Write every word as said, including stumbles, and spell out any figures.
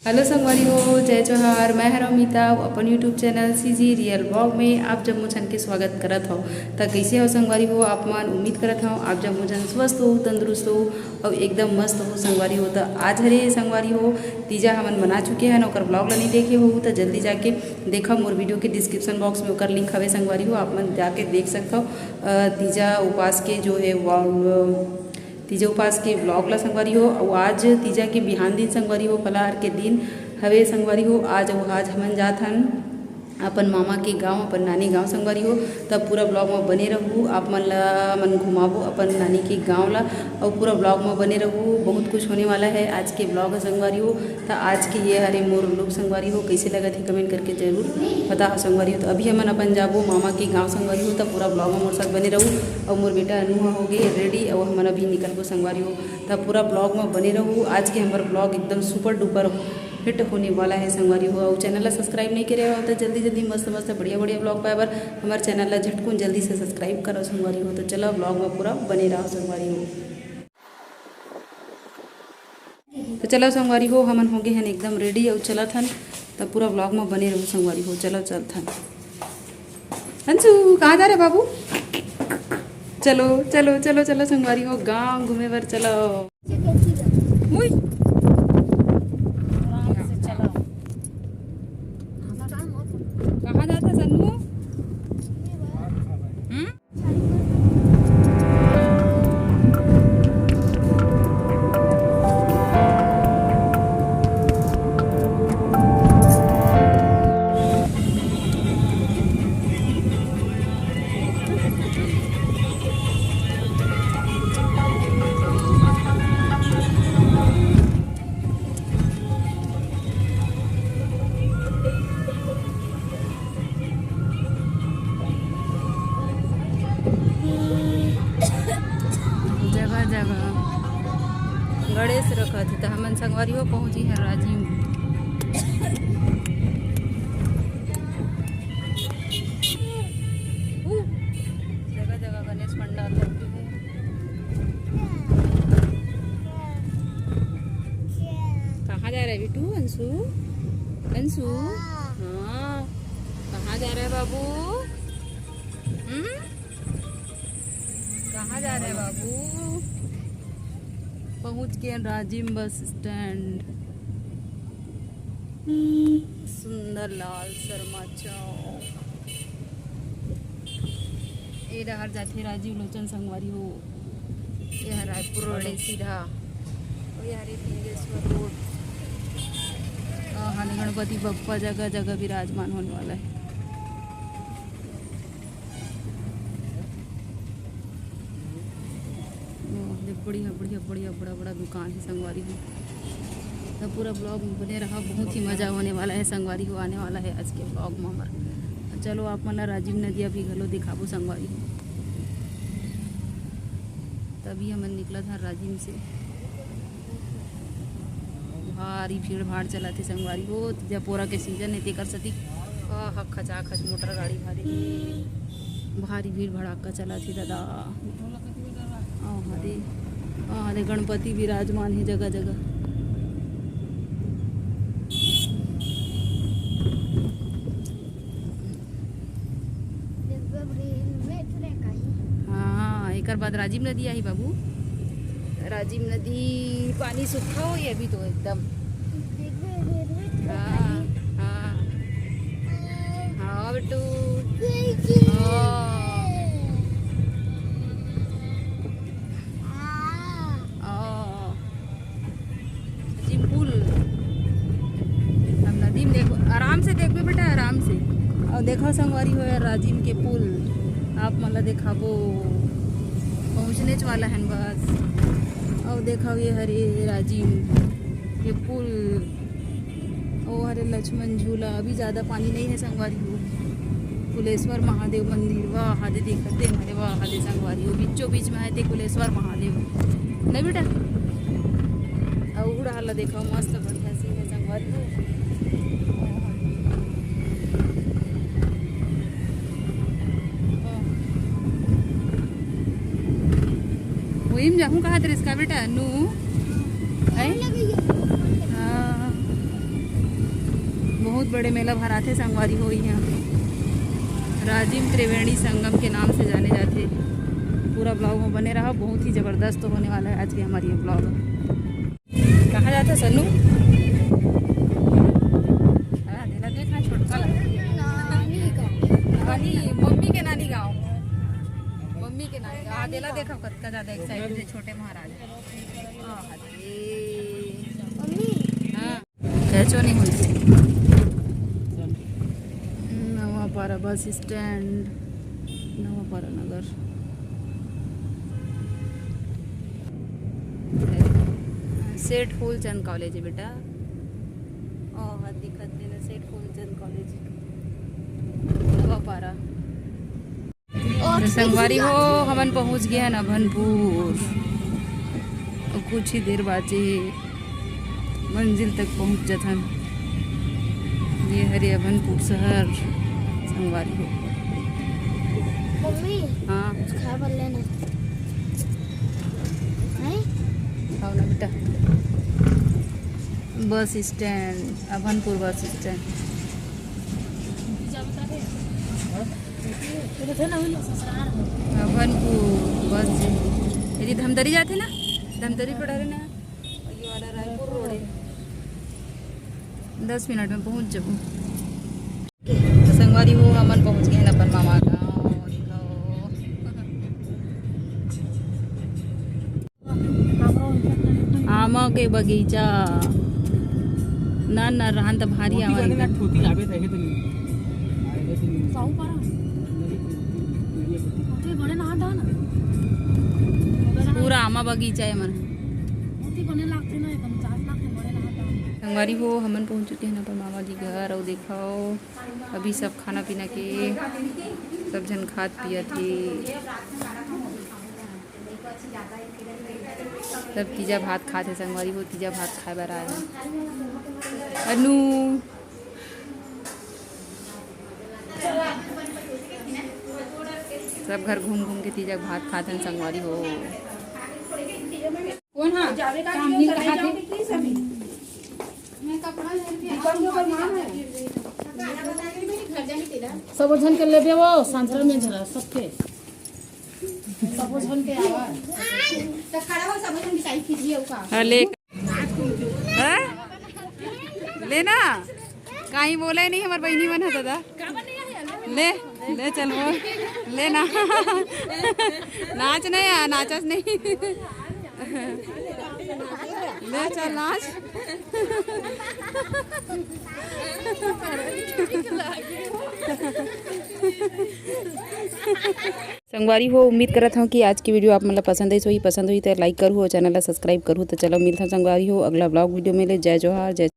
Hello संगवारी हो, जय जोहार। मैं हरव मीता, अउ अपन YouTube channel C G Real Vlog में आप जम्मो झन के स्वागत करत हव। त कइसे हव संगवारी हो आप मन? उम्मीद करत हव आप जम्मो झन स्वस्थ हो, तंदुरुस्त हो, अउ एकदम मस्त हो संगवारी हो। त आज हरे संगवारी हो, तीजा हमन मना चुके हन, ओकर vlog ला नइ देखे हो त जल्दी जाके देखा, मोर video के description box में ओकर link हवे संगवारी हो, आप मन जाके देख सकत हव। अ, तीजा उपास के जो है vlog, तीजा उपास के vlog ला संगवारी हो। अउ आज तीजा के बिहान दिन संगवारी हो, पलार के दिन हवे संगवारी हो। आज अउ आज हमन जात हन अपन मामा के गांव, अपन नानी गांव संगवारी हो। तब पूरा vlog में बने रहू, आप मन ला मन घुमाबो अपन नानी के गांव ला, अउ पूरा vlog में बने रहू। बहुत कुछ होने वाला है आज के vlog ह संगवारी हो। त आज के ये हरे मोर look संगवारी हो, कइसे लगत हे comment करके जरूर बताओ संगवारी हो। त अभी हमन अपन जाबो मामा के गांव संगवारी हो, त पूरा vlog में मोर साथ बने रहू। अउ मोर बेटा अनु ह हो गे ready, अउ हमन अभी निकलबो संगवारी हो। त पूरा vlog में बने रहू। आज के हमर vlog एकदम super duper hit होने वाला है संगवारी हो। अउ channel ला subscribe नइ करे हो त जल्दी जल्दी मस्त मस्त बढ़िया बढ़िया vlog पाए बर हमर channel ला झटकुन जल्दी से subscribe करो संगवारी हो। त चलो vlog में पूरा बने रहो संगवारी हो। त चलो संगवारी हो, हमन हो गे हन एकदम ready अउ चलत हन। त पूरा vlog में बने रहू संगवारी हो। चलो चलत हन। अंशु, कहाँ जा रहे बाबू? चलो चलो चलो चलो संगवारी हो, गांव घूमे बर चलो। उई। आराम से चलो। कहाँ जाता सन्नू? हम्म? जगह जगह गणेश रखत हे, त हमन संगवारी हो पहुँची हैं राजिम। जगह जगह गणेश पंडाल लगे हे। कहाँ जा रहा है बिटू? अंशु, अंशु, हाँ, कहाँ जा रहा है बाबू? हम्म? कहाँ जा रहे हैं बाबू? पहुँच गए राजिम बस स्टैंड। सुंदर लाल शर्मा चौक। ए डहर जाथे राजीव लोचन संगवारी हो। ये हर रायपुर रोड है सीधा। और ये हरे सिद्धेश्वर रोड। और हरे गणपति बप्पा जगह जगह विराजमान होने वाला है। ओह, देख, बढ़िया, बढ़िया, बढ़िया, बड़ा, बड़ा दुकान है संगवारी हो। तो पूरा vlog में बने रहा, बहुत ही मज़ा होने वाला है संगवारी हो, आने वाला है आज के vlog में हमारा। चलो, आप मन ला राजिम नदिया भी घलो दिखाबो संगवारी हो। तभी हमन निकला था राजिम से। भारी भीड़ भाड़ चलत हे संगवारी हो, जब पोरा के सीजन हे तेकर सेती, आह, खचाखच मोटर गाड़ी भारी, भारी भीड़ भड़ाका चलत हे दादा। आह, हरे, आह, हरे, गणपति विराजमान हे जगह जगह। हाँ, एकर बाद राजिम नदी आही बाबू। राजिम नदी पानी सूखा होही अभी तो एकदम। हाँ, हाँ। हाँ, बिट्टू। हाँ। हाँ। राजिम पुल। हम नदी में देखो, आराम से देखबे बेटा, आराम से। अउ देखो संगवारी हो यार, राजिम के पुल आप मन ला देखाबो, पहुँचनेच वाला हन बस। अउ देखो ये हरे राजिम के पुल, ओ हरे लक्ष्मण झूला। अभी ज़्यादा पानी नहीं है संगवारी हो। कुलेश्वर महादेव मंदिर, वाह, हादे देखते हमारे, वाह, हादे संगवारी हो, बीचों बीच में आए थे कुलेश्वर महादेव। नहीं बेटा? अउ उड़ा हाला देखो, मस्त बढ़िया सीन है संगवारी हो। वही में जाहूँ कहा तेरे इसका बेटा, नू? है? हाँ। बड़े मेला भराथे संगवारी हो इहाँ, राजिम त्रिवेणी संगम के नाम से जाने जाथे। पूरा ब्लॉग में बने रहा, बहुत ही जबरदस्त होने वाला है आज के हमारी ये ब्लॉग। कहाँ जाथे सन्नू? हाँ, देला देख ना, छोटका ला। नानी गाँव। नानी, मम्मी के नानी गाँव। मम्मी के नानी गाँव। हाँ, देला देखा कतका ज्यादा एक्साइटेड है छोटे महाराज। हाँ, दे। मम्मी। हाँ। कैचो नहीं होइस। नवापारा बस स्टैंड, नवापारा नगर। सेठ फूलचंद कॉलेज है बेटा। ओह, दिखत नहीं ना, सेठ फूलचंद कॉलेज, नवापारा। तो संगवारी हो, हमन पहुंच गए हन अभनपुर। अउ कुछ ही देर बाचे हे, मंजिल तक पहुंच जथन। ये हरे अभनपुर शहर संगवारी हो। मम्मी, हाँ। कुछ खाए बर लेना। हैं? खाओ ना बेटा। Bus stand, Abhanpur bus stand. Abhanpur bus जे, यदि धमतरी जाथे ना, धमतरी पड़ा रहे ना, ये वाला रायपुर रोड है। दस मिनट में पहुंच जाबो। तो संगवारी हो, हमन पहुंच गए हैं अपन मामा गाँव। देखो। आमा के बगीचा। ना, ना, रहन त भारी आमा बने ना एकदम। ठोती आवे त हे त नहीं। आवे त नहीं। साहू पारा। ओते बड़े नहा था ना। पूरा आमा बगीचा है मन। ओते बने लागथे ना, एकदम चास लागथे, बड़े नहा था। संगवारी हो, हमन पहुंच चुके हैं अपन मामा जी घर। अउ देखो, अभी सब खाना पीना के सब झन खात पियत हे। सब तीजा भात खात हे संगवारी हो, तीजा भात खाए बर आए हे। अनु, सब घर घूम घूम के तीजा भात खात हे संगवारी हो। कौन हा? काम नहीं कहा थे। सब झन के लेबे वो सांझरा में झरा सबके। सबो झन के आवाज। तो खड़ा हो, सबो झन बिसाई कीजिए का। हाँ, ले। हाँ? ले ना। कहीं बोला ही नहीं हमार बहिनी मन है दादा। ले, ले चल बोल। ले ना। नाच नहीं आ, नाचस नहीं। ले चल नाच। संगवारी हो, उम्मीद करत हूँ कि आज की वीडियो आप मन ला पसंद आइस होही। पसंद होही तो लाइक करहू और चैनल ला सब्सक्राइब करहू। तो चलो मिलथन संगवारी हो अगला ब्लॉग वीडियो में। ले जय जोहार, जय